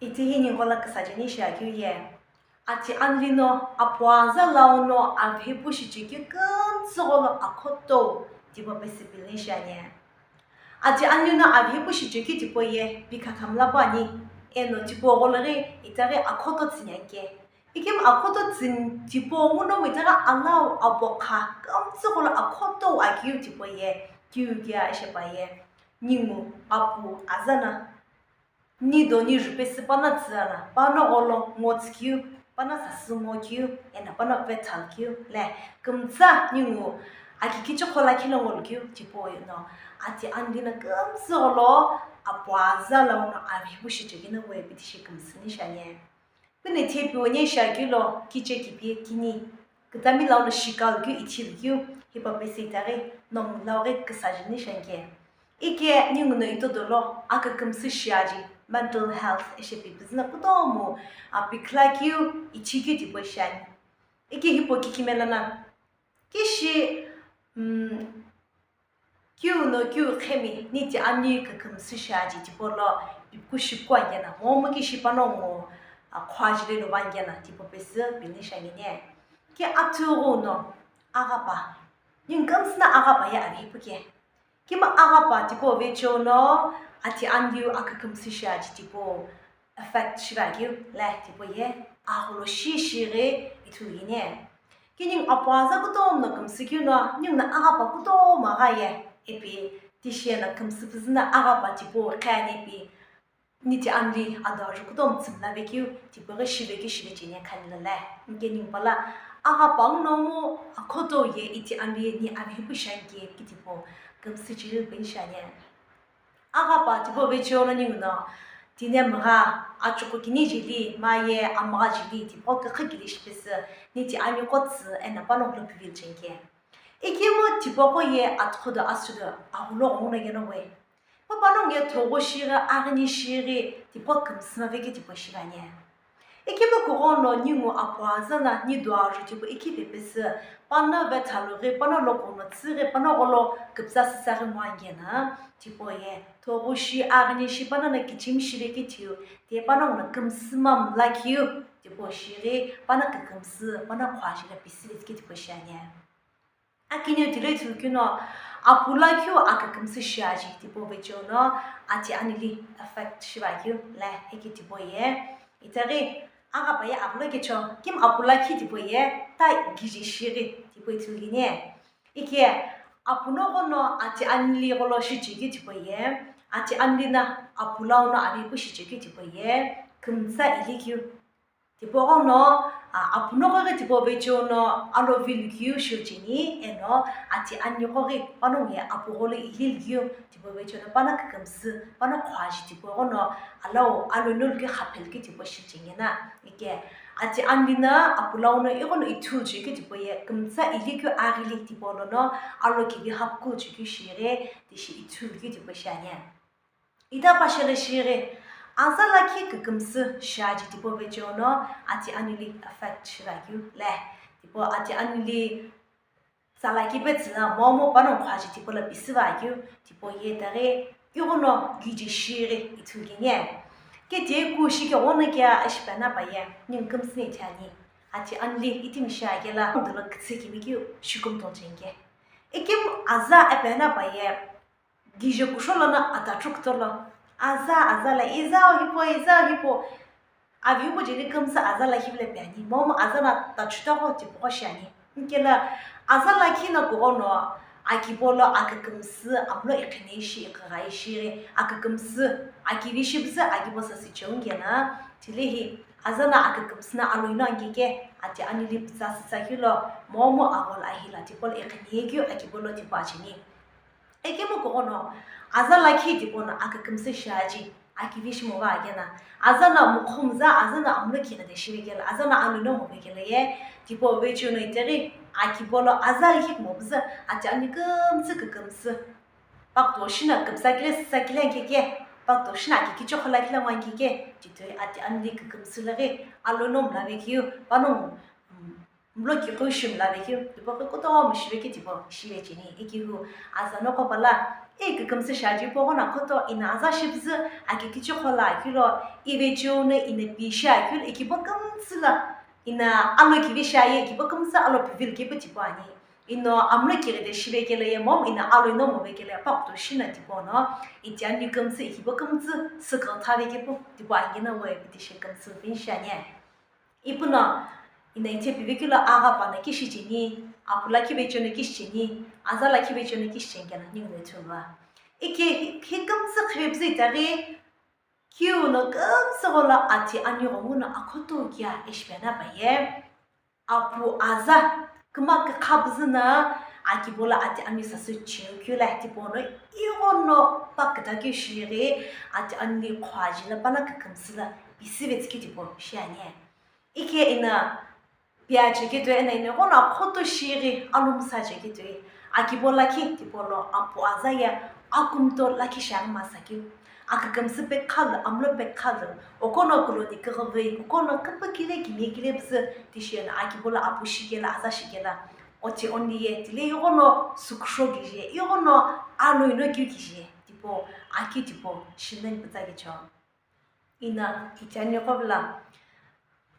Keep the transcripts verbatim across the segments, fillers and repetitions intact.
Itihi ninguno küsa cheni shiakeu ye. Ati anli no apuaza lau no avihipu shichekeu kümtsügholo akhotou tipau pesü pili shiani. Ati anli no avihipu shichekeu tipau ye pikha khamla puani, eno tipau gholo ghi itaghi akhoto tsüni anke. Ikemu akhoto tsüni tipau nguno mu itaghi alau apokha kümtsügholo akhotou akeu tipau ye kiu kia ishepa ye. Ningu apu aza na. Ni do ni jupesü pana tsüana, pana gholo ngo tsükeu, pana sasü ngo keu, ena pana vetha keu, le, kümtsa ningu aki kichokho lakhi lo ngo keu, tipau no, ati anli no kümtsü gholo, apuaza lau no avihipu shichekeu no we pitishi kümsüni shiani. Püne thepiu ni shiakeu lo, kiche kipi kini, kütami lau no shikha keu, ithi keu, hipau pesü itaghi, nomu lau ghi küsa cheni shianke. Ike ninguno itodo lo akükümsü shiaji, mental health ishi pi püzü no kutomo, a, pikha keu, ithi keu tipau shiani. Ike hipau kikimela na. Kishi, mm, kiu no kiu khemi, niti ani kükümsü shiaji tipau lo, ipuku shipuku angena, momu kishi panongu, a, khua jile lo vangena, tipau pesü pili shiani ne. Ke atughu no, aghapa. Ningu kümsü na aghapa ye avihipu ke. Kima aghapa tipau vecheo no, ati anliu akükümsü shiaji tipau affect shiva keu, le, tipau ye, agholo shi shighi ithulu yini. Ke ningu apuaza kutomo no kümsü keu no, ningu no aghapa kutomo agha ye, ipi, tishi no kümsü püzü no aghapa tipau khani ipi, niti anli ado aju kutomo tsümla vekeu, tipau ghi shive keu shive cheni khani lo le. Nke ningu pala, aghapa nguno mu akhotou ye iti anli ni avihipu shianke ki tipau kümsü chili peni shiani. Aghapa tipau vecheo no ninguno, tine mgha, achughu kini jeli, maye, amgha jeli, tipau kükha kili shipesü, niti ani qo tsü, ena panongu lo pivil cheni ke. Ikemu tipau qo ye atughu do asü do aghulo ghenguno yeno we. Pa panongu ye thogho shighi, aghini shighi, tipau kümsü no vekeu tipau shiva ne. Ikemu kughono ningu apuaza na ni do aju tipau iki pepesü, pana vetha loghi, pana lokono tsüghi, pana gholo küpütsa süsaghi ngo angena, tipau ye, thogho shi, aghini shi, pana no kichimi shive keu tiu, ti panongu no kümsü mamu lakhiu, tipau shighi, pana kükümsü, pana khua jile pisü vekeu tipau shiani. Akiniu tile ithulu keu no, apu lakhiu akükümsü shiaji tipau vecheo no, ati anili affect shiva keu, le, ike tipau ye. Itaghi, aghapa ye aghulo kecho, kima apu lakhi tipau ye, ta kije shighi tipau ithulu yini. Ike, apu no ghono ati anili gholo shichekeu tipau ye, ati anili no apu lau no avihipu shichekeu tipau ye, kümtsa ilikeu. Tipau ghono, a, apu no ghono tipau vecheo no alo vilikeu shiu cheni, eno ati ani ghono panongu ye apu gholo ilikeu, tipau vecheo no pana kükümsü, pana khua ji tipau ghono, alau, alo no lukeu khaphe lukeu tipau shiu cheni na. Ike, ati ani no apu lau no ighono ithulu chekeu tipau ye, kümtsa ilikeu aghili tipau lono, alo kivi hapkeu chekeu shighi, tishi ithulu keu tipau shiani. Ita pashilu shighi, aza lakhi kükümsü shiaji tipau vecheo no ati anili affect shiva keu, le, tipau ati anili tsala kipe tsüla momu panongu khua ji tipau lo pisü va keu, tipau ye itaghi, ighono kije shighi ithulu keni. Ke ti ku shike ghono kia ishi pena pa ye, ningu kümsü ni ithulu ani. Ati anili itimi shia kela, dolo kütsü kimi keu, shikümtoi cheni ke. Ikemu aza ipena pa ye, kije kusho lono atachu kuto lo, aza, aza la, izau hipau, izau hipau. Avihipu jeli kümsü aza lakhi vile piani, momu aza no tachuta gho tipau gho shiani. Nkela aza lakhi no kughono, akibo lo akükümsü, amulo iqhene ishi, iqhegha ishi, akükümsü, akivi shipüzü, akibo sasü cheu nkena, tilehi aza no akükümsü no alo ino ankeke, ati anili pütsa sütsa keu lo, momu agholo ahila tipau lo iqhene keu, akibo lo tipau acheni. Ikemu kughono, aza lakhi tipau no akükümsü shiaji, akivi shimo va akena. Aza no mukhomuza, aza no amulo kighide shive kela, aza no alo ino move kela ye, tipau vecheo no itaghi, akibo lo aza lakhi kumo püzü, ati ani kümtsü kükümsü. Pakto shina küpütsa kile, sütsa kile ankeke, pakto shina aki kichokho lakhi lo ngo ankeke, titoi ati anili kükümsü laghi, alo ino mlave keu, panongu, mm, Mlo kiqo shimla vekeu, tipaqo kutomo shive keu tipau shive cheni, ikihu aza noqo pala, i kükümsü shiaji poghono akhoto ina aza shipüzü aki kichikho lo akeu lo, i vecheo no ina pi shi akeu lo, ikibo kümtsü lo ina alo kivi shi aye, ikibo kümtsü alo pivil kipu tipau ani. Ino amlo kighide shive kelo ye momu ina alo ino move kelo ye pakuto shino tipau no, iti ani kümtsü, ikibo kümtsü, sükütha ve kipu tipau ani no we piti shi kümtsü vin shi ani. Ipuno, ina iche pivekeu lo agha pano kishi cheni, apu lakhi vecheo no kishi cheni, aza lakhi vecheo no kishi cheni keno ningu ithulu va. Ike hi, hi kümtsü khivepüzü itaghi, kiu no kümtsü gholo ati ani ghongu no akhoto kia ishi pena paye. Apu aza, küma kükha püzü no, akibo lo ati ani sasü cheu keu lo tipau no, ighono pa küta keu shighi, ati ani khwaji lo pano kükümsü lo pisi vetsü keu tipau shi ani. Ike ina piache keu toi ena ina ighono akhoto shighi alumsa che keu toi. Akibo lakhi tipau lo apu aza ye akumto lakhi shiaghi masa keu. Akükümsü pekha lo, amlo pekha lo, okono kuloni küghüvü, okono küpükile kimiye kile püzü tishi eno akibo lo apu shi kelo, aza shi kelo. Oti onli ye, tile ighono sükusho kije, ighono alo ino keu kije, tipau, akeu tipau, shimleni pütsa kecho. Ina, iti ani qo püla.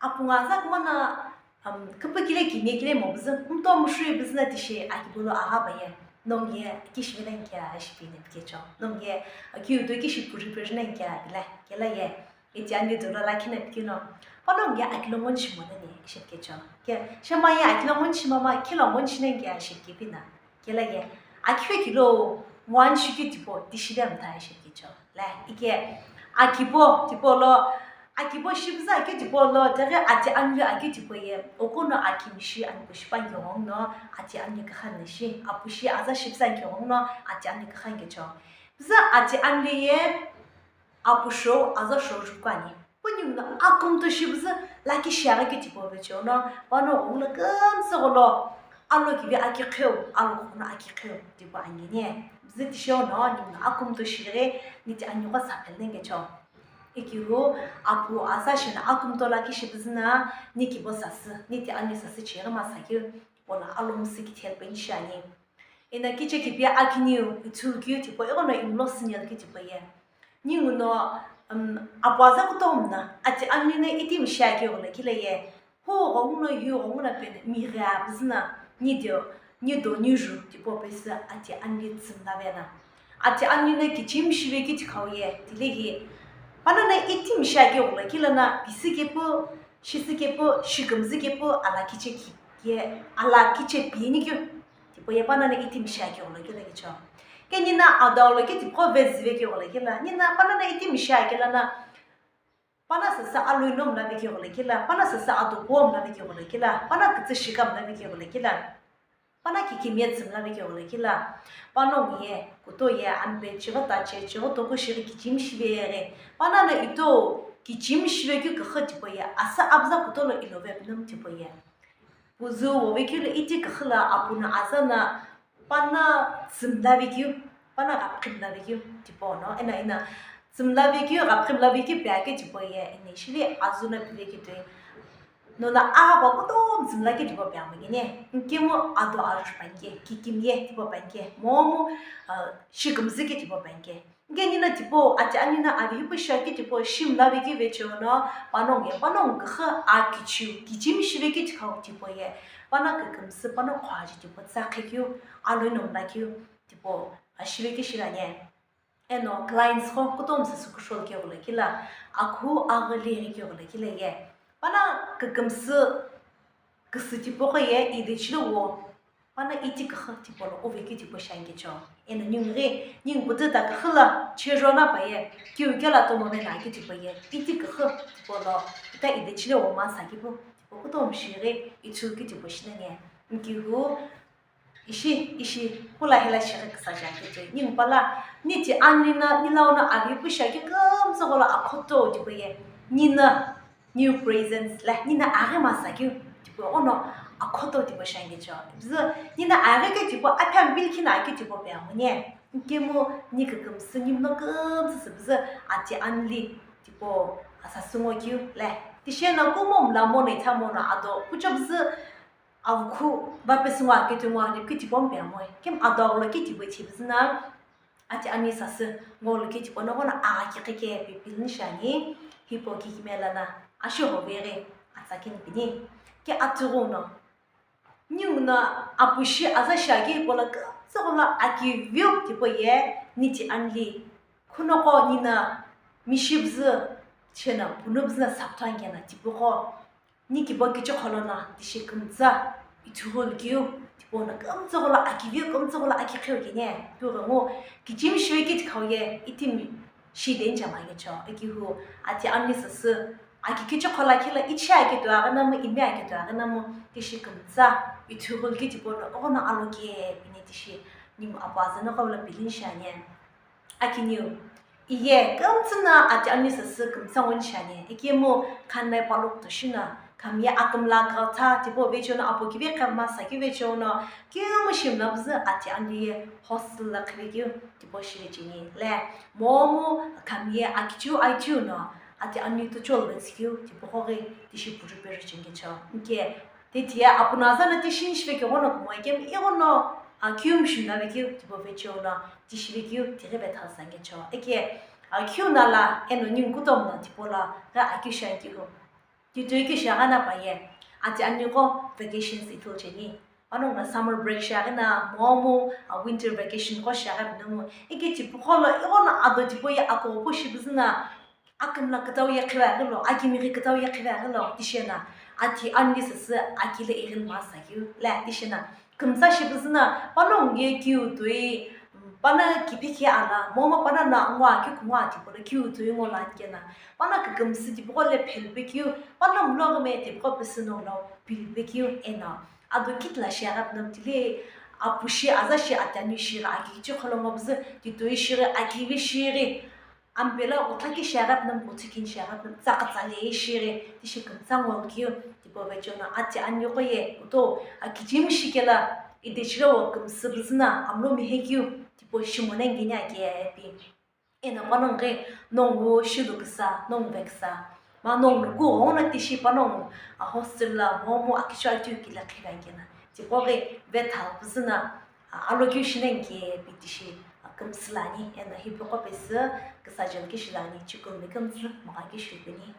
Apu ngo aza kümano, um, küpükile kimiye kile mo püzü, mto müshui püzü no tishi akibo lo agha paye. Nongu ye kishi vena nkia ishi pine pikecho. Nongu ye, akiu to kishi puri puri na nkia pile, kelo ye. Iti ani dolo lakhi no pikeno. Panongu ye akilo ngo shimo nani ishi pikecho. Ke, shama ye akilo ngo shimama, kilo ngo shina nkia ishi pikipina. Kelo ye, akiphe kilo ngo ani shikeu tipau, tishi vemtha ishi pikecho. Le, ike, akibo tipau lo, akibo shipüzü akeu tipau lo, tighi ati ani akeu tipau ye, okono akimishi ani pushi pa nkeghong no, ati ani kükhani shi, apu shi aza shipüzü nkeghong no, ati ani kükhani kecho. Püzü ati ani ye, apu shou, aza shou jukuani. Pu ningu no akumto shipüzü lakhi shiaghi keu tipau vecheo no, pano ghongu no kümtsü gholo, alo kivi aki kheu, alo ghongu no aki kheu, tipau ani ni. Püzü tishi ono, ningu no akumto shighi, niti ani qo saphel nenge cho. Ikihu, apu aza shi no akumto lakhi shipüzü no, ni kibo sasü, niti ani sasü chighi masa keu, polo alo müsü kithel peni shi ani. Ina kiche kipi akiniu ithulu keu tipau, ighono imlo sünel keu tipau ye. Ningu no, um, apu aza kutomo no, ati ani no itimi shi akeu gholo kile ye. Hu ghongu no, hu ghongu no pene, migha püzü no, nido, nido, niju, tipau pesü ati ani tsümla vena. Ati ani no kichimi shive keu tikhau ye, tile hi. Pano no itimi shi akeu gholo kile no, pisi kepu, shisi kepu, shikümzü kepu, ala kiche ki, ye, ala kiche pini keu. Tipau ye pano no itimi shi akeu gholo kile kicho. Ke nina ado lo ke tipau vezi ve keu gholo kile. Nina pano no itimi shi akeu lo no. Pano sasü alo ino mla ve keu gholo kile. Pano sasü ado po mla ve keu gholo kile. Pano kütsü shika mla ve keu gholo kile. Pano kikimiye tsümla ve keu gholo kile. Panongu ye, kuto ye, ampe, chighi tache, chighi toku shighi kichimi shive ghi. Pano no ito kichimi shive keu küxü tipau ye. Asü apüza kuto lo ilo ve püno tipau ye. Püzü wovekeu lo iti küxü lo apu no aza no pano tsümla vekeu, pano ghapkhi mla vekeu tipau no, ena ina tsümla vekeu, ghapkhi mla vekeu pe akeu tipau ye, ina shili azu no pivekeu toi. Nono aghapa kutomo tsümla keu tipau pe amogine, nkemu ado ajuju panike, kikimiye tipau panike, momu, uh, shikümzü keu tipau panike. Nke nina tipau, ati ani no avi hipau shi akeu tipau, shimla vekeu vecheo no, panongu ye, panongu küxü akichiu, kichimi shive keu tikhau tipau ye, pano kükümsü, pano khwaji tipau, tsakhe keu, alo ino mla keu tipau, ashive keu shila nye. Eno clients qo kutomo sasü kushou keu gholo kile, akhu aghili keu gholo kile ye. Pano kükümsü küsü tipau qo ye, ide chile wo. Pano iti küxü tipau lo uvekeu tipau shi ani kecho. Eno ningu ghi, ningu putu ta küxü lo, chiro no paye, kiu kelo tomo vena keu tipau ye, iti küxü tipau lo, ita ide chile wo masa kipu, tipau kutomo shighi, ithulu keu tipau shi nani. Nkihu, ishi, ishi, pula hila shighi küsa ja keu toi. Ningu pala, niti ani no, nilau no avi pu shi akeu kümtsü gholo akhoto tipau ye, nina, new presence la, nina aghi masa keu tipau ono akhoto tipau shi ani kecho. Püzü, nina aghi keu tipau, aphi ambi likhi no akeu tipau pe amone. Nkemu ni kükümsü, ni mlo kümtsü sü püzü, ati ani tipau, asasü ngo keu la. Tishi eno kumo mla mono itha mono ado, pucho püzü, Avukhu va pesü ngo akeu ti ngo ani kitipo mpe amoi. Kemu adoghulo kitipo ithi püzü na, ati ani sasü ngo lo kitipo no ghono agha kiqi ke pipilini shiani, hipau kikimela na asho hoveghi atsa kini pini. Ke atughu no, ningu no apushi aza shiaghi hipau lo kümtsü ghola akiveu tipau ye niti anli. Khunoqo nina mishi püzü, shena punu püzü na saptha ngena tipau qo. Ni kibo kichikho lono tishi kümtsü ithughu likeu, tipau no kümtsü ghola akiveu, kümtsü ghola akiqhiu kene, tighengu kichimi shive kitikhau ye itimi shi denchama yecho, ikihu ati ani sasü aki kichikho lakhi lo ichi akitoi aghi namu, imi akitoi aghi namu, tishi kümtsü ithughu likeu tipau no ghono aloke pini tishi ningu apu aza noqo lo pilini shiani. Akiniu, iye kümtsü no ati ani sasü kümtsü nguni shiani, ikemu khanai paluk toshi no, khami ye akümla kutha tipau vecheo no apu kive kama sa keu vecheo no, kemu shimla püzü ati ani ye hostel lo qhivekeu tipau shive cheni le, momu khami ye akichiu aichiu no, ati ani tuchol vetsikeu tipau qoghi tishi puru peru chengecho. Inke, titi ye apu no aza no tishi ni shive keu ghono kumo ikemu ighono, a, kiu mshu na vekeu tipau vecheo no, tishi vekeu tighi vetha sangecho. Eke, a, kiu nala eno ningu kutomo no tipau lo ghi akeu shiani kihu. Titoi keu shiaghi na paye, ati ani qo vacations ithulu cheni. Panongu no summer break shiaghi na, momu, a, winter vacation qo shiaghi pinomu. Eke tipau qo lo ighono ado tipau ye akopu shi püzü na, akümla kütau ye qhiveghi lo, akimighi kütau ye qhiveghi lo, tishena, ati ani sasü akile ighini masa keu le, tishena, kümtsü shi püzü na, panongu ye kiu toi, pana kipi khe ala, momu pana no ngwa keu kungwa tipau lo kiu toi ngo lo anikena, pana kükümsü tipau qo le phelipe keu, pana mlo ghi me tipau qo pesü no lo pilipe keu eno. Ado kitila shiaghi pinomu tile, apushi aza shi ati ani shighi aki kichikho lo ngo püzü, titoi shighi, akivi shighi. Ampelo utha ki shiaghi pinomu, kutsü kini shiaghi pinomu, tsakütsa le shighi, tishi kümtsü ngo keu, tipau vecheo no ati ani qo ye kuto, a, kichimi shi kelo, idechiro wo kümsü püzü na, amlo mihe keu, tipau shimo na ngini ake pi. Eno panongu ghi nongu shilu küsa, nongu veküsa. Ma nongu no kughengu no tishi panongu, a, hostel lo momu akichiu aichiu kile qhivekena. Tipau ghi vetha püzü na, a, alokeu shi na inke pi tishi, a, kümsü lo ani, eno hipau qo pesü küsa jeli kishi lo ani, chikumi kümtsü, magha kishi pini.